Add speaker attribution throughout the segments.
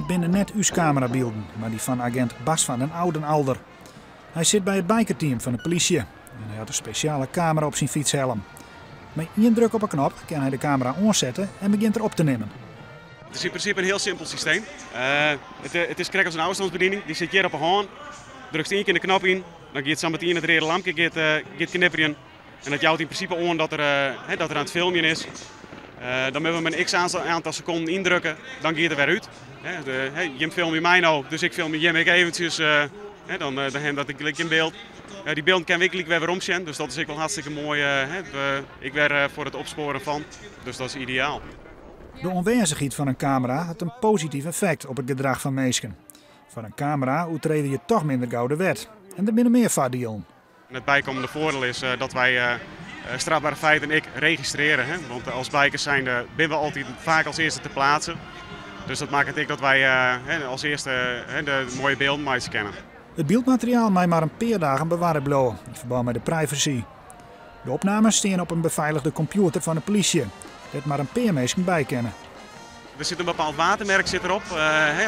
Speaker 1: Dit binne net ús kamerabylden, mar dy fan agint Bas van den Oudenalder. Hy sit by it bikerteam fan de polysje en hy hat in spesjale kamera op syn fytshelm. Mei ien druk op 'e knop kin hy de kamera oansette en begjint er op te nimmen.
Speaker 2: It is yn prinsipe in hiel simpel systeem. It is krekt as in ôfstânsbediening, dy sit hjir op 'e hân. Drukst ien kear de knop yn, dan giet sametien it reade lampke giet knipperjen. En dat jout yn prinsipe oan dat er, dat er oan it filmjen is. Dan moatte we him in x aantal sekonden yndrukke, dan giet er wer út. Jim filmje my no, dus ik filmje jim ek eventsjes. Dan ha we dat gelyk yn byld. Dy bylden kinne we ek gelyk wer werom sjen, dus dat is ek wol hartstikke moai. Ek wer foar it opspoaren fan, dus dat is ideaal.
Speaker 1: De oanwêzichheid fan in kamera hat in posityf effekt op it gedrach fan minsken. Foar in kamera oertrede je toch minder gau de wet en der binne mear foardielen.
Speaker 2: It bykommende foardiel is dat wy strafbare feiten ek registrearje. Want as bikers zijnde binne we altyd faak as earste te plaatsen. Dus dat makket ek dat wy as earste de moaie bylden meitsje kinne.
Speaker 1: It byldmateriaal mei mar in pear dagen bewarre bliuwe yn ferbân mei de privacy. De opnames steane op in befeilige kompjûter fan de polysje, dêr't mar in pear minsken by kinne.
Speaker 2: Der sit in bepaald watermerk sit derop,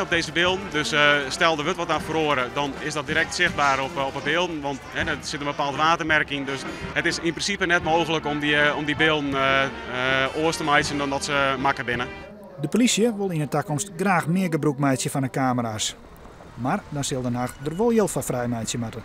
Speaker 2: op dizze bylden. Dus stel der wurdt wat oan feroare, dan is dat direkt sichtber op de bylden. Want der sit in bepaald watermerk yn. Dus it is yn prinsipe net mooglik om dy bylden oars te meitsjen dan dat se makke binne.
Speaker 1: De polysje wol yn 'e takomst graach mear gebrûk meitsje fan 'e kamera's. Mar dan sil Den Haag der wol jild foar frijmeitsje moatte.